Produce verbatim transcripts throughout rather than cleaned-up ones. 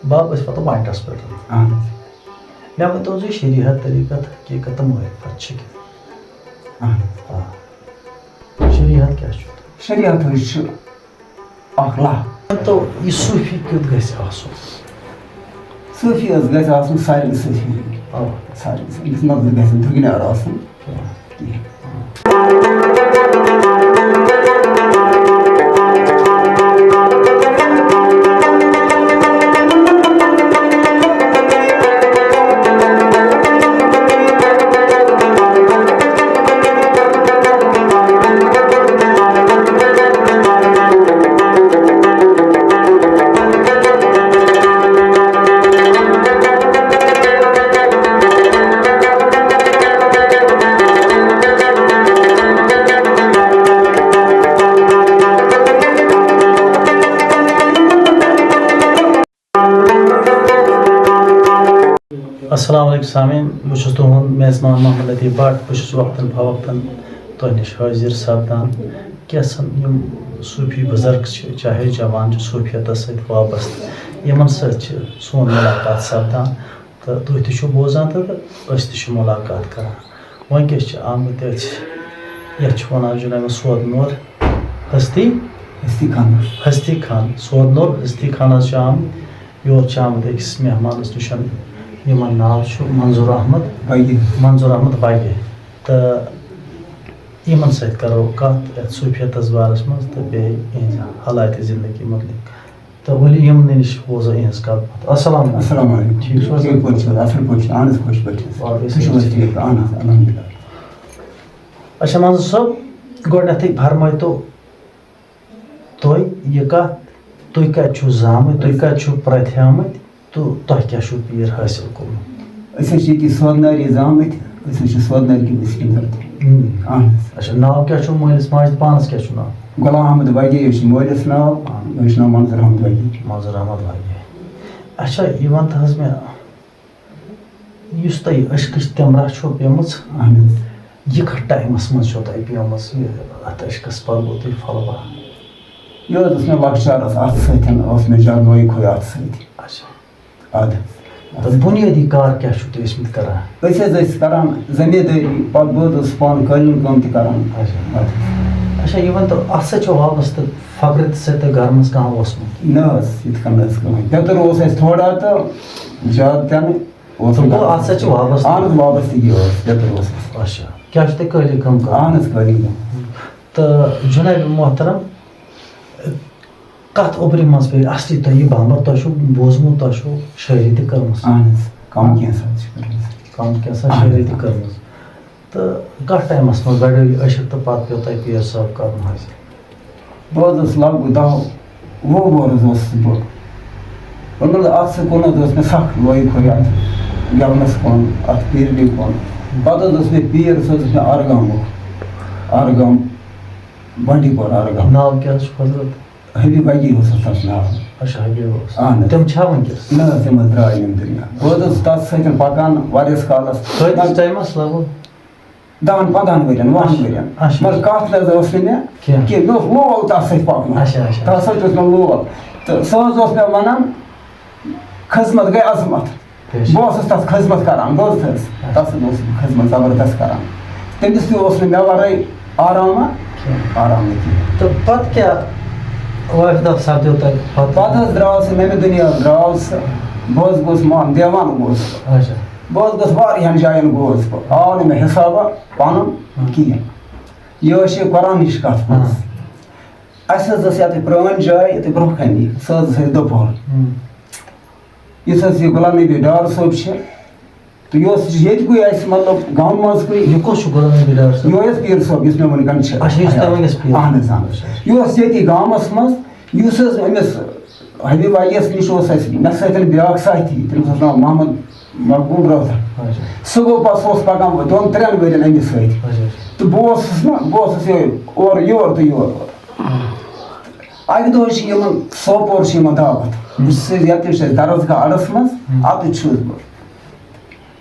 باب، أسۍ واتو پوینٹس پٮ۪ٹھ۔ اہن حظ۔ مےٚ ؤنۍ تو زِ شریعت، طریقت، حقیقت تہٕ معرفت چھِ کیٛاہ؟ اہن حظ۔ آ۔ شریعت کیٛاہ چھُ؟ شریعت حظ چھُ اکھ لا۔ ؤنۍ تو، یہِ صوٗفی کیُتھ گژھِ آسُن؟ صوٗفی حظ گژھِ آسُن سارنٕے صوٗفی۔ آ۔ سارنٕے صوٗفی۔ أمِس منٛز گژھِ نہٕ دُگنیار آسُن۔ السلام علیکم سامعین، بہٕ چھُس تُہُنٛد میزبان محمد لطیف بٹ۔ بہٕ چھُس وقتاً فوقتاً تۄہہِ نِش حٲضِر سپدان کینٛژھن یِم صوٗفی بُزرگ چھِ، چاہے جوان چھِ صوٗفیتس سۭتۍ وابستہٕ، یِمن سۭتۍ چھِ سون مُلاقات سپدان۔ تہٕ تُہۍ تہِ چھِو بوزان تہٕ، تہٕ أسۍ تہِ چھِ مُلاقات کران۔ وۄنۍ کیٛاہ چھِ آمٕتۍ أسۍ، یَتھ چھِ وَنان جناب سودنور ہستی۔ ہستی خان۔ ہستی خان، سودنور ہستی خان حظ چھِ آمٕتۍ۔ یور چھِ آمٕتۍ أکِس مہمانَس نِش، یِمَن ناو چھُ منظور احمد۔ بگی۔ منظور احمد بگی۔ تہٕ یِمَن سۭتۍ کَرو کَتھ یَتھ صوٗفیتَس بارَس منٛز تہٕ بیٚیہِ یِہٕنٛزِ حالاتِ زِندگی مُتعلِق۔ تہٕ ؤلِو یِمنٕے نِش بوزو یِہٕنٛز کَتھ باتھ۔ السلام علیکم۔ السلام علیکم۔ ٹھیٖک چھِو حظ؟ ٹھیٖک پٲٹھۍ چھِو حظ؟ اَصٕل پٲٹھۍ چھِو؟ اَہَن حظ، خۄش پٲٹھۍ چھِو حظ؟ وعلیکم السلام۔ تُہۍ چھِو حظ ٹھیٖک؟ اَہَن حظ، الحمدللہ۔ اچھا، منظور صٲب، گۄڈٕنٮ۪تھٕے فرمٲیتو تُہۍ یہِ کَتھ، تُہۍ کَتہِ چھِو زامٕتۍ، تُہۍ کَتہِ چھِو پرٛتھیمٕتۍ؟ تہٕ تۄہہِ کیٛاہ چھُو پیٖر حٲصِل کوٚرمُت؟ أسۍ حظ چھِ ییٚتی سودنارِ زامٕتۍ، أسۍ حظ چھِ سودنارِ کہِ مٔسجِد اَندر۔ اۭں۔ اَہَن حظ۔ اچھا، ناو کیٛاہ چھُو مٲلِس ماجہِ تہٕ پانَس کیٛاہ چھُو ناو؟ غلام احمد وگے، یہِ چھُ مٲلِس ناو، اَہَن۔ مےٚ چھُ ناو منظور احمد وگے۔ منظور احمد وگے۔ اچھا، یہِ وَن تہٕ حظ مےٚ، یُس تۄہہِ عشقٕچ تِمرَہ چھو پیمٕژ، اَہَن حظ۔ یہِ کَتھ ٹایمَس منٛز چھو تۄہہِ پیمٕژ، یہِ اَتھ عشقَس پَتہٕ گوٚو تۄہہِ پھۄلہٕ بَرُن؟ یہِ حظ اوس مےٚ لۄکچارَس اَتھٕ سۭتۍ، اوس مےٚ جادوے کھوے اَتھٕ سۭتۍ۔ اچھا۔ اَدٕ۔ تہٕ بُنیٲدی کار کیٛاہ چھُو تُہۍ ٲسمٕتۍ کران؟ أسۍ حظ ٲسۍ کران زٔمیٖندٲری، پَتہٕ بہٕ حظ اوسُس پانہٕ قٲلیٖن کٲم تہِ کران۔ اچھا۔ اَدٕ۔ اچھا، یہِ ؤنۍ تو، اَتھ سۭتۍ چھُ وابستہٕ فقرٕ تہِ سۭتۍ تۄہہِ گرٕ منٛز کانٛہہ اوسمُت؟ نہ حظ، یِتھ کٔنۍ نہٕ حظ کٕہٕنۍ۔ پیٚتٕر اوس اَسہِ تھوڑا تہٕ زیادٕ تہِ نہٕ اوس تہٕ نہٕ گوٚو، گرٕ اَتھ سۭتۍ چھُ وابستہٕ۔ اَہَن حظ، وابستگی ٲس، پیٚتٕر اوس اَسہِ۔ اچھا، کیٛاہ چھُ تۄہہِ قٲلیٖن کٲم کران؟ اَہَن حظ، قٲلیٖن کٲم۔ تہٕ جناب محترم، کتھ اوٚبرِ منٛز پیٚیہِ اصلی تۄہہِ یہِ بامبر؟ تۄہہِ چھُو بوٗزمُت، تۄہہِ چھُو شٲعری تہِ کٔرمٕژ۔ اہن حظ، کم کینٛژھا چھِ کٔرمٕژ۔ کم کینٛژھا اہن شٲعری حظ۔ تہِ کٔرمٕژ۔ تہٕ کتھ ٹایمس منٛز بڑیو یہِ عشق تہٕ پتہٕ پیوٚو تۄہہِ پیٖر صٲب کرُن حٲصِل؟ بہٕ حظ اوسُس لگ بگ دَہ وُہ وُہُر حظ اوسُس بہٕ۔ مطلب، اتھ سۭتۍ کُن حظ اوس مےٚ سخ لویہِ کھوے اتھ گٮ۪ونس کُن، اتھ پیٖرنہِ کُن۔ پتہٕ حظ اوس مےٚ پیٖر، سُہ حظ اوس مےٚ آرگامُک، آرگام، بانڈی پورہ آرگام۔ ناو کیٛاہ حظ چھُ حضرت؟ حبیب بگی اوس تَتھ ناو۔ اچھا، حبیب اوس۔ اہن حظ۔ تِم چھا وٕنکیٚس؟ نہ حظ، تِم حظ درٛاے یِم دُنیا۔ بہٕ حظ اوسُس تَتھ سۭتۍ پَکان واریاہَس کالَس۔ کۭتِس ٹایمَس لگ بگ؟ دَہَن پنٛدہَن ؤرِین، وُہَن اچھا۔ ؤرِین۔ اچھا۔ مگر کَتھ نہ حظ ٲس نہٕ مےٚ کینٛہہ۔ کینٛہہ۔ مےٚ اوس لول تَتھ سۭتۍ پَکنُک۔ اچھا، اچھا۔ تَتھ سۭتۍ اوس مےٚ لول۔ تہٕ سُہ حظ اوس مےٚ وَنان، خدمت گٔے عظمت۔ بے شک۔ بہٕ اوسُس تَتھ خدمت کران، بوز تہٕ حظ۔ اچھا۔ تَتھ سۭتۍ اوسُس بہٕ خدمت زبردست کران۔ تٔمِس تہِ اوس نہٕ مےٚ ورٲے آرامہ، کینٛہہ۔ آرام نہٕ کینٛہہ۔ تہٕ پتہٕ کیٛاہ وٲرۍدات سپدیو تۄہہِ پتہٕ؟ پتہٕ حظ درٛاو سُہ، مےٚ دُنیا حظ درٛاو سُہ۔ بہٕ حظ گوس مان دیوان گوس۔ اچھا۔ بہٕ حظ گوس واریاہن جاین گوس بہٕ۔ آو نہٕ مےٚ حسابہ پنُن ہاں۔ کِہیٖنۍ۔ یہِ ٲس یہِ قرآنٕچ کتھ ہاں۔ پوٚز۔ اَسہِ حظ ٲس ییٚتہِ پرٛٲنۍ جاے، ییٚتہِ برٛونٛہہ کَنہِ، سۄ حظ ٲس اَسہِ دُپہر۔ ہُم۔ یُس حظ یہِ غلام نبی ڈار صٲب چھِ، تہٕ یہِ اوس ییٚتہِ کُے اَسہِ، مطلب، گامہٕ منٛز کُے۔ یہِ کُس چھُ غلام نبی ڈار صٲب؟ یہِ اوس پیٖر صٲب، یُس مےٚ وٕنکٮ۪ن چھِ۔ اچھا، یُس تۄہہِ وٕنکیٚس پیٖر۔ اَہَن حظ، اَہَن حظ۔ یہِ اوس ییٚتی گامَس منٛز، یُس حظ أمِس حبیب علیَس نِش اوس اَسہِ، مےٚ سۭتۍ بیٛاکھ ساتھی، تٔمِس اوس ناو محمد مقبول رٲتھر۔ اچھا۔ سُہ گوٚو پَتہٕ، سُہ اوس پَکان وۄنۍ دۄن ترٛٮ۪ن ؤرِین أمِس سۭتۍ۔ اچھا، اچھا۔ تہٕ بہٕ اوسُس نہ، بہٕ اوسُس یِہوٚے اورٕ یور تہٕ یور۔ اَکہِ دۄہ چھِ یِمَن سوپور چھِ یِمَن دعوت۔ بہٕ چھُس یَتھ، یہِ چھُ اَسہِ درسگاہ اَڈَس منٛز، ہُم۔ اَتہِ چھُس بہٕ۔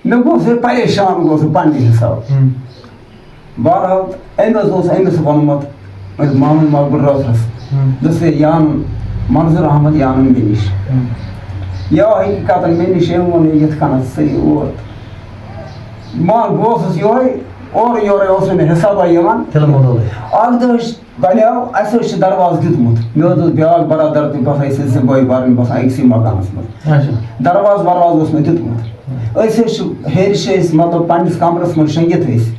مےٚ گوٚو سُہ پریشان، گوٚو سُہ پننہِ حساب۔ ہُم۔ بہرحال، أمۍ حظ اوس أمِس ووٚنمُت، أمِس محمد مقبول رٲتھرَس، ہُم۔ دوٚپُس، "ہے، یہِ اَن منظور احمد، یہِ اَنُن مےٚ نِش۔" ہُم۔ یا حقیٖقتن مےٚ نِش أمۍ ووٚن یِتھ کٔنَتھ ژٕ یہِ اور۔ بہٕ بہٕ اوسُس یِہوٚے، اورٕ یورَے اوس نہٕ مےٚ حِسابہ یِوان۔ تیٚلہِ مۄکلووُے۔ اَکھ دۄہ أسۍ بَنیو، اَسہِ حظ چھُ دروازٕ دیُتمُت۔ مےٚ حظ اوس بیٛاکھ برادر تہِ بَسان، أسۍ ٲسۍ زٕ بٲے بارٕنۍ بسان أکسٕے مکانَس منٛز۔ اچھا۔ دروازٕ وروازٕ اوس مےٚ دیُتمُت۔ أسۍ حظ چھِ ہیٚرِ چھِ أسۍ مطلب پنٛنِس کمرَس منٛز شۄنٛگِتھ ٲسۍ۔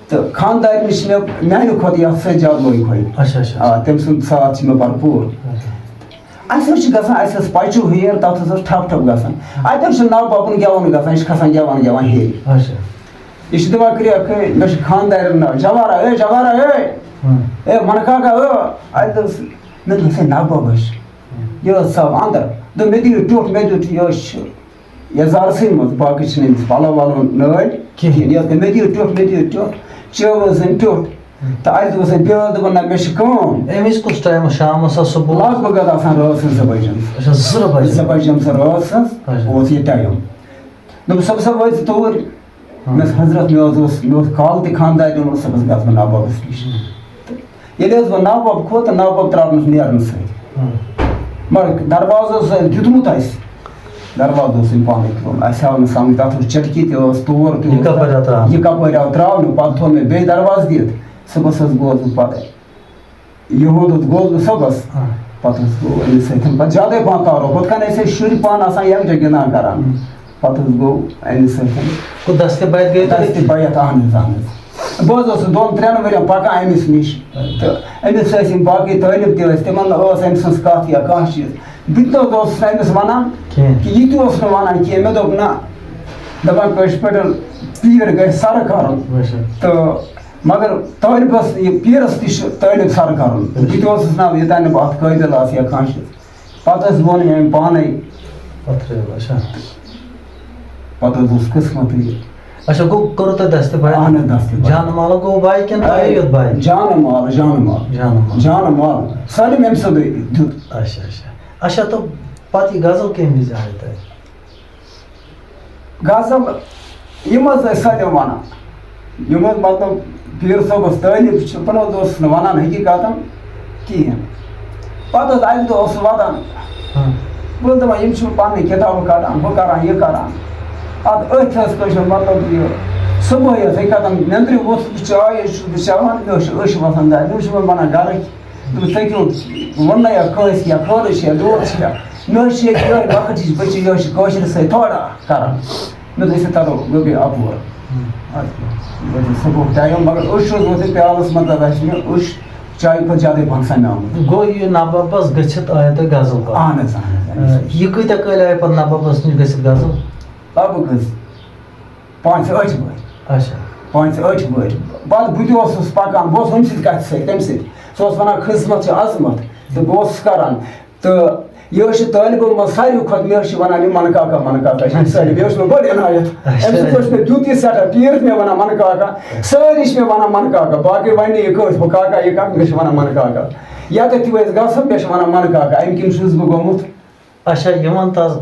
تہٕ خانٛدارِنہِ چھِ مےٚ میٛانہِ کھۄتہٕ یَتھ سۭتۍ زیادٕ لوے خۄش۔ اچھا، اچھا۔ آ، تٔمۍ سُنٛد ساتھ چھِ مےٚ بھرپوٗر۔ اچھا۔ اَسہِ حظ چھِ گژھان، اَسہِ ٲس پَچوٗ ہیٚر، تَتھ حظ ٲس ٹھَپھ ٹھَپھ گژھان۔ اَتہِ حظ چھُ نَبہٕ بَبُن گٮ۪وَن گژھان، یہِ چھِ کھَسان گٮ۪وَن گٮ۪وَن ہیٚرِ۔ اچھا۔ یہِ چھِ دِوان کرٛیکھ، ہے، مےٚ چھِ خانٛدارٮ۪ن ناو، جَوارا، ہے، جَوارا، ہے۔ ہاں۔ ہے، مَنہٕ کاکا، ہے۔ اَتہِ دوٚپُس، مےٚ دوٚپُس، ہے، نَبہٕ بَبَس۔ یہِ ٲس ژاو اَنٛدر۔ دوٚپ، مےٚ دِیِو ٹیوٚٹھ، مےٚ دیُت، یہِ حظ چھُ یَزارَسٕے منٛز، باقٕے چھِنہٕ أمِس پَلو وَلو نٲلۍ کِہیٖنۍ۔ کِہیٖنۍ۔ یہِ حظ دوٚپ، مےٚ دِیِو ٹیوٚٹھ، مےٚ دِیِو ٹیوٚٹھ۔ چیوٚو حظ أمۍ ٹیوٚٹھ۔ تہٕ اَسہِ دوٚپُس أمۍ، بیٛاکھ دوٚپُن، نہ، مےٚ چھِ کٲم۔ أمِس کُس ٹایم اوس شامَس آسان صُبحَس؟ لگ بگ حظ آسان رٲژ ہٕنٛز زٕ بجے۔ اچھا، زٕ بجے۔ زٕ بجے آسان رٲژ ہٕنٛز اچھا۔ اوس یہِ ٹایم۔ دوٚپُس، صُبحَس ہا وٲتۍ ژٕ توٗرۍ؟ ہاں۔ مےٚ اوس حضرت، مےٚ حظ اوس، مےٚ اوس کالہٕ تہِ خانٛدارنہِ ووٚنمُت، صُبحَس گژھٕ بہٕ نَبہٕ بَبَس نِش۔ تہٕ ییٚلہِ حظ بہٕ نَبہٕ بَب کھوٚت، تہٕ نَبہٕ بَب ترٛاونَس نیرنہٕ سۭتۍ۔ ہاں۔ مگر دروازٕ اوس اَسہِ دیُتمُت اَسہِ۔ دروازٕ اوس أمۍ پانَے ترٛوومُت۔ اَسہِ آو نہٕ سَمٕجھ، تَتھ اوس چِٹکی تہِ ٲس، تور تہِ یہِ اوس۔ کَپٲرۍ آو ترٛاونہٕ؟ یہِ کَپٲرۍ آو ترٛاونہٕ؟ پَتہٕ تھوٚو مےٚ بیٚیہِ دروازٕ دِتھ۔ صُبحَس حظ گوس بہٕ پَتہٕ۔ یِہُنٛد اوس گوس بہٕ صُبحَس۔ آ۔ پَتہٕ حظ گوٚو أمِس سۭتۍ پَتہٕ زیادَے پَہَن تعارُف۔ ہُتھ کَنۍ ٲسۍ أسۍ شُرۍ پانہٕ آسان یَکجاہ گِنٛدان کَران۔ ہُم۔ پَتہٕ حظ گوٚو أمِس سۭتۍ۔ گوٚو دَستہِ بَیَتھ گٔے تۄہہِ؟ دَستہِ بَیَتھ، اَہَن حظ، اَہَن حظ۔ بہٕ حظ اوسُس دۄن ترٛٮ۪ن ؤرِیَن پَکان أمِس نِش۔ تہٕ أمِس ٲسۍ یِم باقٕے طٲلب تہِ ٲسۍ، تِمَن نہٕ ٲس أمۍ سٕنٛز کَتھ یا کانٛہہ چیٖز۔ بہٕ تہِ نہٕ حظ اوسُس نہٕ أمِس وَنان کِہیٖنۍ۔ کہِ یہِ تہِ اوس نہٕ وَنان کینٛہہ۔ مےٚ دوٚپ، نہ، دَپان کٲشِرۍ پٲٹھۍ، پیٖر گژھِ سَرٕ کَرُن۔ اچھا۔ تہٕ مگر طٲلبَس، یہِ پیٖرَس تہِ چھُ طٲلب سَر کَرُن۔ بہٕ تہِ اوسُس نہ، یوٚتام نہٕ بہٕ اَتھ قٲبِل آسہٕ یا کانٛہہ چیٖز۔ پَتہٕ حظ ووٚن أمۍ پانَے۔ پَتہٕ ترٛٲو، اچھا۔ پَتہٕ حظ اوس قٕسمَتٕے۔ اچھا، گوٚو کوٚروٕ تۄہہِ دَستہِ بَے؟ اَہَن حظ، دَستہِ بَے۔ جانہٕ مالہٕ گوٚو بَے کِنہٕ تۄہے یوت بَے؟ جانہٕ مال، جانہٕ مال۔ جانہٕ مال۔ جانہٕ مال۔ سٲلِم أمۍ سُنٛدُے دیُت۔ اچھا، اچھا۔ اچھا، تہٕ پَتہٕ یہِ غزل کَمہِ وِزِ آیہِ تۄہہِ؟ غزل، یِم حظ ٲسۍ سٲلِم وَنان۔ یِم حظ مطلب پیٖر صٲبَس طٲلب چھِ، بہٕ نہ حظ اوسُس نہٕ وَنان حقیٖقتاً کِہیٖنۍ۔ پَتہٕ حظ اَکہِ دۄہ اوسُس وَدان۔ ہاں۔ بہٕ اوسُس دَپان، یِم چھِ مےٚ پَنٕنہِ کِتابہٕ کَڑان، ہُہ کَران، یہِ کَران۔ اَدٕ أتھۍ حظ کٔر مےٚ مطلب یہِ صُبحٲے حظ، ہیٚکہِ اَتَن نیٚنٛدرِ ووٚتھُس بہٕ چاے حظ چھُس بہٕ چٮ۪وان، مےٚ حظ چھِ أچھ وَسان دَرِ، مےٚ حظ چھِ وۄنۍ بَنان گَرٕکۍ۔ دوٚپُس، "ژےٚ کیٛاہ اوس؟ ووٚن نہ یا کٲنٛسہِ یا خٲرٕے چھےٚ، دود چھےٚ؟" مےٚ حظ چھِ ییٚتہِ یِہوٚے لۄکٕٹ ہِش بٔچی، یہِ حظ چھِ کٲشرِس سۭتۍ تھوڑا کران۔ مےٚ دوٚپ، "أسۍ ہا تَرو گوٚبرِ اَپور۔" اَدٕ کیٛاہ؟ بہٕ حظ چھُس صُبحُک ٹایم، مگر أچھ حظ ووت یہِ پیالَس منٛز، تَتھ آسہِ مےٚ أچھ چایہِ کھۄتہٕ زیادَے پَہَن سَمیومُت۔ گوٚو یہِ نَبہٕ بَبَس گٔژھِتھ آیہِ تۄہہِ غزل پَرُن؟ اَہَن حظ، اَہَن حظ، اَہَن حظ۔ آ، یہِ کۭتیٛاہ کٲلۍ آیہِ پَتہٕ نَبہٕ بَبَس نِش گٔژھِتھ غزل؟ لگ بگ حظ پانٛژِ ٲٹھِ وٕہٕرۍ۔ اچھا۔ پانٛژِ ٲٹھِ وٕہٕرۍ۔ پَتہٕ بہٕ تہِ اوسُس پَکان، بہٕ اوسُس أمۍ سٕنٛدِ کَتھِ سۭتۍ، تٔمۍ سۭتۍ۔ سُہ اوس وَنان، "خدمت چھِ عظمت"، تہٕ بہٕ اوسُس کَران۔ تہٕ یہِ حظ چھِ طٲلبہٕ منٛز ساروی کھۄتہٕ، مےٚ حظ چھِ وَنان، "یہِ مَنہٕ کاکا، مَنہٕ کاکا چھِ سٲری"۔ مےٚ حظ چھِ وَنان، "بٔڑ عنایت"۔ اچھا۔ أمۍ سۭتۍ حظ چھِ مےٚ دیُت یہِ سٮ۪ٹھاہ پیٖر، مےٚ وَنان، "مَنہٕ کاکا"۔ سٲری چھِ مےٚ وَنان، "مَنہٕ کاکا"۔ باقٕے وَنہِ نہٕ یہِ کٲنٛسہِ، ہُہ کاکا، یہِ کاکا، مےٚ چھِ وَنان، "مَنہٕ کاکا"۔ یَتٮ۪تھ تہِ وۄنۍ أسۍ گژھو، مےٚ چھِ وَنان، "مَنہٕ کاکا"۔ اَمہِ کِنۍ چھُس بہٕ گوٚمُت۔ اچھا، یہِ وَن تہٕ حظ،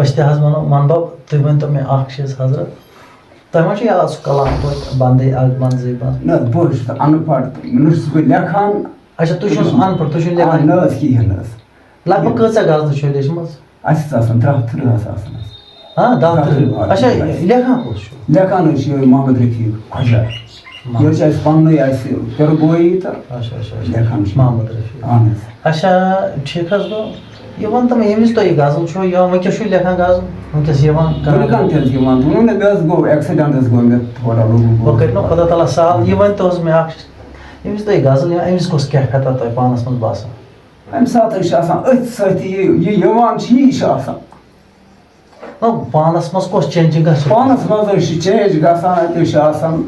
أسۍ تہِ حظ وَنو، وَنہٕ بَب، تُہۍ ؤنۍ تو مےٚ اَکھ چیٖز، حضرت، تۄہہِ ما چھُ یاد سُہ کلام توتہِ بَندٕے اَکھ بَنٛد زٕے بَنٛد؟ نہ، بہٕ حظ چھُس اَن پَڑھ، نہ چھُس بہٕ لیکھان۔ اچھا، تُہۍ چھِو نہٕ اَن پَڑھ، تُہۍ چھِو آ، لیکھان؟ نہ حظ، کِہیٖنۍ نہٕ حظ۔ لگ بگ کۭژاہ غزلہٕ چھو لیچھمٕژ؟ اَسہِ چھِ آسان ترٛہ، تٕرٛہ حظ آسان اَسہِ۔ ہاں، دَہ، ترٛہ تٕرٛہ۔ غزلہٕ اچھا، آسان اَسہِ۔ لیکھان کُس چھُ؟ لیکھان حظ چھِ یِہوٚے محمد رفیق خۄجا۔ محمد۔ یہِ حظ چھِ اَسہِ پَننُے اَسہِ پِرٕ بویی تہٕ اچھا، اچھا، اچھا۔ لیکھان چھِ۔ محمد رفیق۔ اَہَن حظ۔ اچھا، ٹھیٖک حظ گوٚو۔ یہِ وَن تہٕ مےٚ، ییٚمہِ وِزِ تۄہہِ یہِ غزل چھو یا وٕنکیٚس چھُو لیکھان غزل، وٕنکیٚس یِوان بہٕ کانٛہہ؟ لیکھان تہِ حظ یِوان، ووٚن نہ مےٚ حظ گوٚو accident حظ گوٚو مےٚ تھوڑا لوٚگُم وۄنۍ گوٚو۔ کٔرِو نہ خۄدا تعالیٰ سہل، یہِ ؤنۍ تو حظ مےٚ اَکھ چیٖز، ییٚمہِ وِزِ تۄہہِ غزل یِوان، أمِس کۄس کیفیتا تۄہہِ پانَس منٛز باسان؟ اَمہِ ساتہٕ حظ چھِ آسان أتھۍ سۭتۍ یہِ، یہِ یِوان چھِ، یی چھِ آسان۔ نہ، پانَس منٛز کۄس change گژھِ؟ پانَس منٛز حظ چھِ change گژھان، اَتہِ حظ چھِ آسان۔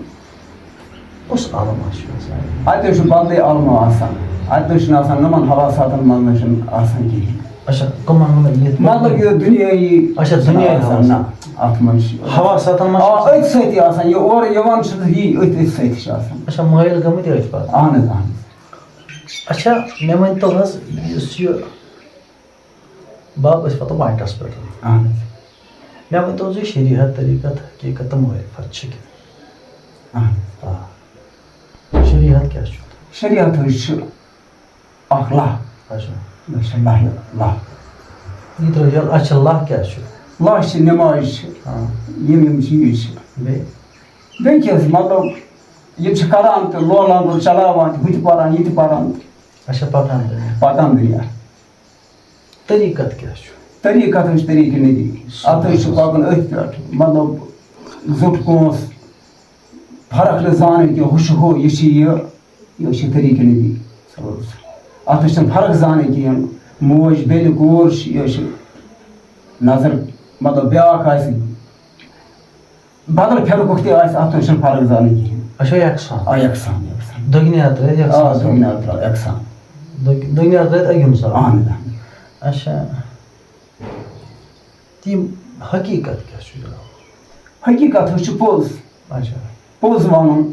کُس عالم حظ چھُ آسان؟ اَتہِ حظ چھُ بدلٕے عالمہ آسان۔ اَتہِ نہ حظ چھُنہٕ آسان، یِمَن حواساتَن منٛز نہ چھُنہٕ آسان کِہیٖنۍ۔ اچھا، کٕمَن وَنان یِتھ پٲٹھۍ؟ مطلب، یہِ دُنیٲیی اچھا، چھُنہٕ دُنیٲیی آسان، حواس۔ نہ، اَتھ منٛز چھِ حواستَن منٛز آ، چھُ أتھۍ سۭتی آسان۔ یہِ اورٕ یِوان چھُ، یی أتھۍ، أتھۍ سۭتۍ چھِ آسان۔ اچھا، مٲیِل گٔمٕتۍ أتھۍ پَتہٕ۔ اَہَن حظ، اَہَن حظ۔ اچھا، مےٚ ؤنۍ تو حظ، یُس یہِ بَب، أسۍ واتو پوینٹَس پٮ۪ٹھ۔ اَہَن حظ۔ مےٚ ؤنۍ تو زِ شریعت، طریٖقت، حقیٖقت تہٕ معرفت چھِ کیٛاہ؟ اَہَن حظ۔ آ۔ شریعت کیٛاہ چھُ؟ شریعت حظ چھُ اَکھ لاہ۔ اچھا۔ یہِ چھِ لاہہِ، لاہ۔ یہِ ترٛٲیِو یَلہٕ، اَسہِ چھِ لَہہ کیٛاہ چھُ؟ لَہہ چھِ، نٮ۪ماز چھِ، آ۔ یِم یِم چیٖز چھِ۔ بیٚیہِ؟ بیٚیہِ کیٛاہ حظ؟ مطلب، یِم چھِ کَران تہٕ لولہٕ لانٛگُر چَلاوان تہٕ ہُہ تہِ پَران، یہِ تہِ پَران تہٕ اچھا، پَکان دُنیا۔ پَکان دُنیا۔ طریٖقت کیٛاہ چھُ؟ طریٖقت حظ چھُ طریٖقہٕ نبی۔ اَتھ حظ چھُ پَکُن أتھۍ پٮ۪ٹھ، مطلب، زیُٹھ کٲنٛسہِ فرق نہٕ زانٕنۍ کینٛہہ، ہُہ چھُ ہُہ، یہِ چھُ یہِ، یہِ چھُ طریٖقہٕ نبی صلی اللہ علیہ وسلم۔ اَتھ نِش چھَنہٕ فرق زانٕنۍ کِہیٖنۍ۔ موج، بیٚنہِ، کوٗر چھِ، یہِ چھِ نظر، مطلب، بیٛاکھ آسہِ، بدل فرقُک تہِ آسہِ، اَتھ نِش چھَنہٕ فرق زانٕنۍ کِہیٖنۍ۔ اچھا، یکسان۔ آ، یکسان، یکسان۔ دٔگنہِ اَترٕ یکسان۔ آ، دٔگنہِ اَترٕ یکسان۔ دٔگ-، دٔگنہِ اَترٕ اَکہِ حساب۔ اَہَن حظ، اَہَن حظ۔ اچھا۔ تِم حقیٖقت کیٛاہ چھُ جِناب؟ حقیٖقت حظ چھُ پوٚز۔ اچھا۔ پوٚز وَنُن،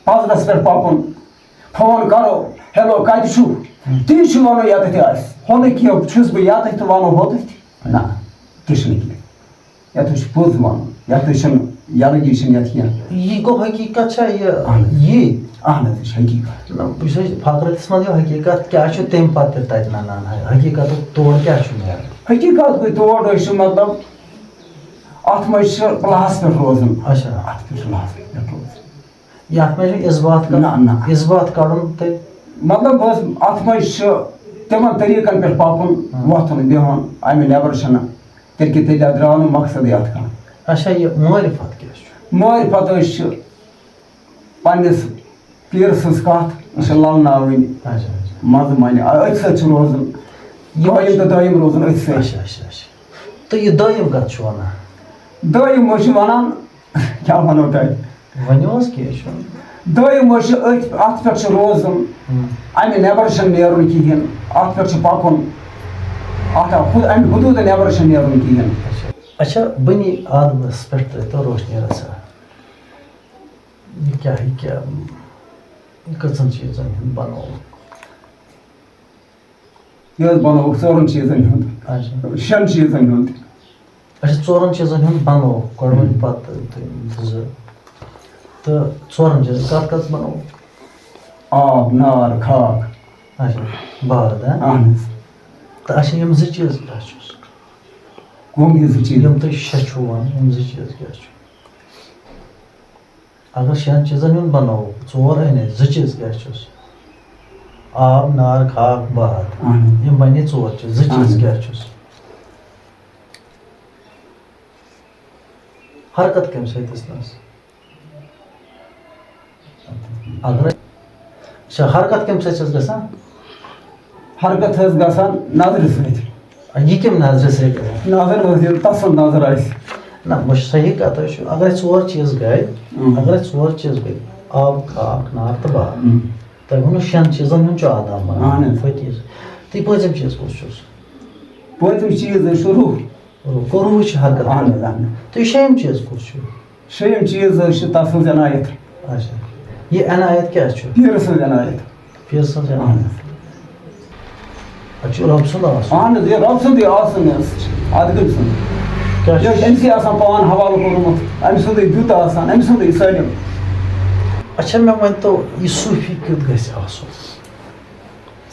پَزرَس پٮ۪ٹھ پَکُن، فون کَرو، "ہیلو، کَتہِ چھُو؟" ہُم۔ تی چھُ وَنُن یَتَتھ تہِ آسہِ۔ ہُہ نہٕ کینٛہہ، چھُس بہٕ یَتَتھ تہٕ وَنو ہوٚتَتھ تہِ۔ نہ، تہِ چھُنہٕ کینٛہہ۔ یَتھ حظ چھُ پوٚز وَنُن، یَتھ حظ چھُنہٕ یَلہٕ یہِ چھِنہٕ یَتھ کینٛہہ۔ یہِ گوٚو حقیٖقت چھا یہِ؟ اَہَن حظ۔ یہِ؟ اَہَن حظ، یہِ چھِ حقیٖقت۔ نہ، بہٕ چھُس فقرَتَس منٛز یہِ حقیٖقت کیٛاہ چھُ، تَمہِ پَتہٕ تہِ تَتہِ نَنان حقیٖقتُک تور کیٛاہ چھُ نیران۔ حقیٖقت گوٚو تور حظ چھُ، مطلب، اَتھ منٛز چھِ پٕلہَس پٮ۪ٹھ روزُن۔ اچھا۔ اَتھ پٮ۪ٹھ چھُ پٕلہَس پٮ۪ٹھ روزُن۔ یَتھ منٛز چھُ اِثبات کَرُن، نہ، نہ۔ اِثبات کَڑُن تہٕ مطلب، بہٕ حظ، اَتھ منٛز چھُ تِمَن طریٖقَن پٮ۪ٹھ پَکُن، ہاں۔ وۄتھُن، بِہُن، اَمہِ نٮ۪بر چھُنہٕ۔ تیٚلہِ کہِ تیٚلہِ درٛاو نہٕ مقصدٕے اَتھ کانٛہہ۔ اچھا، یہِ معرفت کیٛاہ چھُ؟ معرفت حظ چھِ پنٛنِس پیٖر سٕنٛز کَتھ، یہِ چھِ لَلناوٕنۍ، اچھا، اچھا۔ منٛزٕ منہِ، أتھۍ سۭتۍ چھُ روزُن، یہِ دٲیِم تہٕ دٲیِم روزُن أتھۍ سۭتۍ۔ اچھا، اچھا، اچھا۔ تہٕ یہِ دٲیِم کَتھ چھُ وَنان؟ دٲیِم حظ چھِ وَنان، کیٛاہ وَنو تۄہہِ؟ ؤنِو حظ، کینٛہہ چھُنہٕ۔ دٲیِم حظ چھُ أتھۍ، اَتھ پٮ۪ٹھ چھُ روزُن، ہُم۔ اَمہِ نٮ۪بر چھُنہٕ نیرُن کِہیٖنۍ، اَتھ پٮ۪ٹھ چھُ پَکُن، اَتھ حد-، اَمہِ حدوٗدٕ نٮ۪بر چھُنہٕ نیرُن کِہیٖنۍ۔ اچھا، اچھا، بنی آدمَس پٮ۪ٹھ ترٛٲوتو روشنی رژھا۔ یہِ کیٛاہ، یہِ کیٛاہ، یہِ کٔژَن چیٖزَن ہُنٛد بَنووُکھ؟ یہِ حظ بَنووُکھ ژورَن چیٖزَن ہُنٛد، اچھا۔ شٮ۪ن چیٖزَن ہُنٛد۔ اچھا، ژورَن چیٖزَن ہُنٛد بَنووُکھ، گۄڈٕ وۄنۍ پَتہٕ تہٕ زٕ۔ تہٕ ژورَن چیٖزَن کَتھ کَتھ بَنووُکھ؟ آب، نار، خاک۔ اچھا، باد، ہا؟ اَہَن حظ۔ تہٕ اچھا، یِم زٕ چیٖز کیٛاہ چھُس؟ کٕم یہِ زٕ چیٖز؟ یِم تُہۍ شےٚ چھِو وَنان، یِم زٕ چیٖز کیٛاہ چھُ؟ اگر شٮ۪ن چیٖزَن ہُنٛد بَنووُکھ، ژور أنۍ اَسہِ، زٕ چیٖز کیٛاہ چھُس؟ آب، نار، خاک، باد۔ اَہَن حظ۔ یِم بَنے ژور چیٖز، زٕ چیٖز اَہَن حظ۔ کیٛاہ چھُس؟ حرکت کَمہِ سۭتۍ ٲس نہٕ اَسہِ؟ اگر، اچھا، حرکت کَمہِ سۭتۍ چھَس گژھان؟ حرکت حظ گژھان نظرِ سۭتۍ۔ آ، یہِ کَمہِ نظرِ سۭتۍ گژھان؟ نظر حظ، ییٚلہِ تَسُنٛد نظر آسہِ۔ نہ، وۄنۍ چھِ صحیح کَتھ حظ چھُ۔ اگر ژور چیٖز گٔے، اۭں۔ اگر ژور چیٖز گٔے، آب، خاک، نار تہٕ باد۔ اۭں۔ تۄہہِ ووٚنوُ شٮ۪ن چیٖزَن ہُنٛد چھُ آدم بَنان۔ اَہَن حظ۔ فٲطی حظ۔ تہٕ یہِ پٲنٛژِم چیٖز کُس چھُس؟ پٲنٛژِم چیٖز حظ چھُ روح۔ روح، گوٚو روحٕچ حرکت۔ اَہَن حظ، اَہَن حظ۔ تہٕ یہِ شیٚیِم چیٖز کُس چھُ؟ شیٚیِم چیٖز حظ چھِ تَس سٕنٛز عنایت۔ اچھا۔ یہِ عنایت کیٛاہ چھُ؟ پیٖرٕ سٕنٛز عنایت۔ پیٖرٕ سٕنٛز عنایت۔ اَہَن حظ۔ اَتہِ چھُ رۄب سُنٛد آسُن۔ اَہَن حظ، یہِ رۄب سُنٛدُے آسُن حظ چھُ، اَدٕ کٔمۍ سُنٛد؟ کیٛاہ چھُ؟ یہِ حظ چھُ أمۍسٕے آسان پان حوالہٕ کوٚرمُت، أمۍ سُنٛدُے دیُت آسان، أمۍ سُنٛدُے سٲلِم۔ اچھا، مےٚ ؤنۍ تو، یہِ صوٗفی کیُتھ گژھِ آسُن؟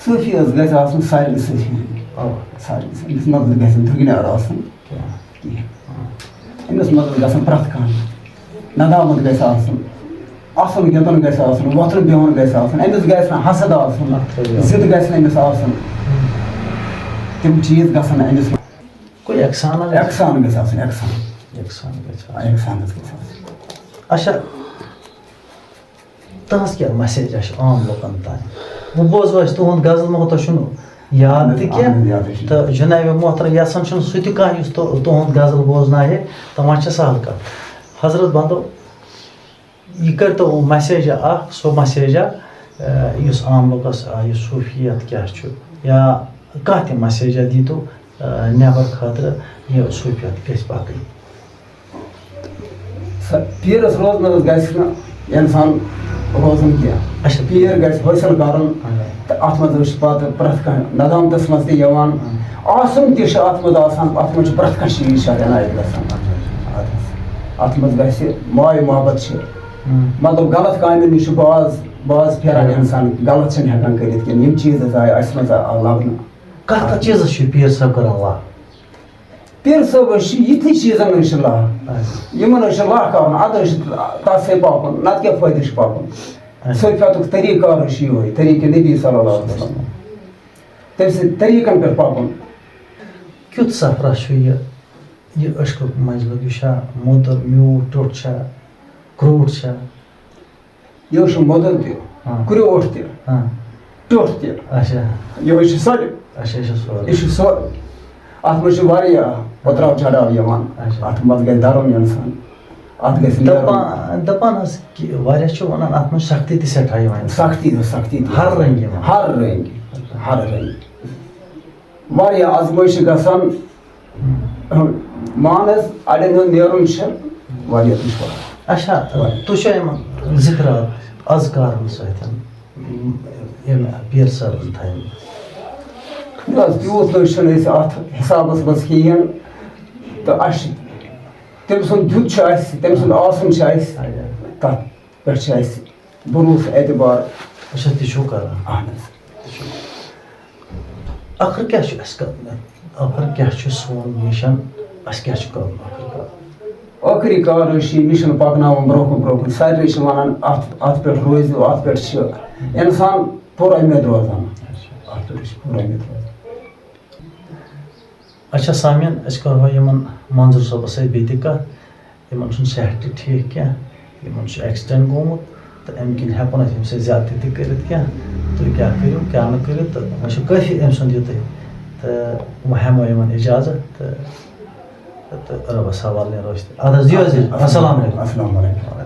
صوٗفی حظ گژھِ آسُن سارنٕے صوٗفی۔ اَوا۔ سارنٕے صوٗفی۔ أمِس منٛز گژھِ نہٕ دُرٛگنیار آسُن کینٛہہ۔ کِہیٖنۍ۔ أمِس منٛز گژھن پرٛٮ۪تھ کانٛہہ ندامت گژھِ آسُن، اَسُن گِنٛدُن گژھِ آسُن، وۄتھُن بِہُن گژھِ آسُن، أمِس گژھِ نہٕ حسد آسُن، اَتھ کیٛاہ گوٚو؟ ضد گژھِ نہٕ أمِس آسُن۔ تِم چیٖز گژھن نہٕ أمِس۔ کوئی احسان حظ؟ احسان گژھِ آسُن، احسان۔ احسان گژھِ آ، آسُن۔ احسان حظ گژھِ آسُن۔ اچھا، تہنٛز کیٛاہ message چھِ عام لُکن تام؟ وۄنۍ بوزو أسۍ تُہُنٛد غزل، مگر تۄہہِ چھُنہٕ یاد تہِ کینٛہہ۔ اہن حظ، یادٕے چھُنہٕ۔ تہٕ جناب محترم یژھان چھُنہٕ سُہ تہِ کانٛہہ یُس تُہ-، تُہُنٛد غزل بوزناوِ، تہٕ وۄنۍ چھِ سہل کتھ۔ حضرت بندو، یہِ کٔرۍتو message اکھ، سۄ message، آ، یُس عام لُکس، آ، یہِ صوفیت کیٛاہ چھُ، یا کانٛہہ تہِ message دیٖتو، آ، نٮ۪بر خٲطرٕ، یہِ صوفیت گژھِ پکٕنۍ۔ سا-، پیٖرَس روزنَس گژھِ نہٕ اِنسان روزُن کینٛہہ۔ اچھا۔ پیٖر گژھِ حٲصِل کَرُن۔ اچھا۔ تہٕ اَتھ منٛز حظ چھِ پَتہٕ پرٛٮ۪تھ کانٛہہ ندامتَس منٛز تہِ یِوان۔ اچھا۔ آسُن تہِ چھُ اَتھ منٛز آسان، اَتھ منٛز چھُ پرٛٮ۪تھ کانٛہہ چیٖز چھُ اَتھ عنایت گژھان۔ اچھا، اچھا۔ اَتھ حظ، اَتھ منٛز گژھِ ماے محبت چھِ۔ ہُم۔ مطلب، غلط کامٮ۪ن نِش چھُ باز، باز پھیران ہُم۔ اِنسان، غلط چھِنہٕ ہٮ۪کان کٔرِتھ کینٛہہ۔ یِم چیٖز حظ آے اَسہِ منٛز آو لَبنہٕ۔ کَتھ، کَتھ چیٖزَس چھُ پیٖر صٲب کَران لاو؟ پیر صٲبس چھِ یِتھٕے چیٖزن أسۍ چھِ لاہ۔ یِمن أسۍ چھِ لاہ کرُن، ادٕ أسۍ چھِ تتھ سۭتۍ پکُن، نتہٕ کیٛاہ فٲیدٕ چھُ پکُن؟ صوفیتُک طریٖقہٕ کار چھُ یِہوے، طریٖقہٕ نبی صلی اللہ علیہ وسلم۔ تٔمۍ سٕنٛدۍ طریٖقن پٮ۪ٹھ پکُن۔ کیُتھ سفرا چھُ یہِ، یہِ عشقُک مجلس؟ یہِ چھا موٚدُر، میوٗٹھ، ٹیوٚٹھ چھا، کرٛوٗٹھ چھا؟ یہِ چھُ موٚدُر تہِ، ہاں۔ کرٛوٗٹھ تہِ، ہاں۔ ٹیوٚٹھ تہِ۔ اچھا۔ یِہوٚے چھُ سورُے۔ اچھا، یہِ چھُ سورُے۔ یہِ چھُ سورُے۔ اَتھ منٛز چھِ واریاہ اُتراو چڑاو یِوان۔ اچھا۔ اَتھ منٛز گژھِ دَرُن اِنسان۔ اَتھ گژھِ نیرُن۔ دَپان، دَپان حظ کہِ واریاہ چھِ وَنان اَتھ منٛز سختی تہِ سٮ۪ٹھاہ یِوان۔ سختی تہٕ سختی تہِ۔ ہر رنٛگہِ یِوان۔ ہر رنٛگہِ۔ ہر رنٛگہِ۔ واریاہ آزمٲیشہِ گژھان۔ مان حظ، اَڑٮ۪ن ہُنٛد نیرُن چھُ واریاہ دُشوار۔ اچھا، واریاہ۔ تُہۍ چھِوا یِمن ذِکرات اذکارن سۭتۍ یِم پیر صٲبن تھٲومٕتۍ؟ نہ حظ، تیوٗت نہٕ حظ چھِنہٕ أسۍ اَتھ حِسابس منٛز کِہیٖنۍ۔ تہٕ اَسہِ چھِ، تٔمۍ سُنٛد دیُت چھُ اَسہِ، تٔمۍ سُنٛد آسُن چھُ اَسہِ، اچھا۔ تَتھ پٮ۪ٹھ چھُ اَسہِ بروسہٕ، اعتبار۔ اچھا، تہِ چھُو کران؟ اہن حظ۔ ٲخٕر کیٛاہ چھُ اَسہِ کرُن؟ ٲخٕر کیٛاہ چھُ سون مِشن؟ اَسہِ کیٛاہ چھُ کرُن ٲخٕر کار؟ ٲخری کار حظ چھُ یہِ مِشن پکناوُن برٛونٛہہ کُن، برٛونٛہہ کُن۔ سارنٕے چھِ وَنان، اَتھ، اَتھ پٮ۪ٹھ روزِو، اَتھ پٮ۪ٹھ چھِ اِنسان پُر اُمید روزان۔ اَتھ پٮ۪ٹھ چھِ پُر اُمید روزان۔ اچھا سامعین، أسۍ کرہو یِمن منظور صٲبس سۭتۍ بیٚیہِ تہِ کتھ۔ یِمن چھُنہٕ صحت تہِ ٹھیٖک کینٛہہ، یِمن چھُ ایکسیڈنٹ گوٚمُت، تہٕ امہِ کِنۍ ہٮ۪کو نہٕ أسۍ یِم سۭتۍ زیادتی تہِ کٔرِتھ کینٛہہ۔ تُہۍ کیٛاہ کٔرِو، کیٛاہ نہٕ کٔرِو، تہٕ وۄنۍ چھُ کٲفی أمۍ سُنٛد یِتُے۔ تہٕ وۄنۍ ہٮ۪مو یِمن اجازت تہٕ، تہٕ رۄبس حوالہٕ نیرو أسۍ تہِ۔ اَدٕ حظ، دِیِو حظ اجازت۔ السلام علیکم۔ السلام علیکم۔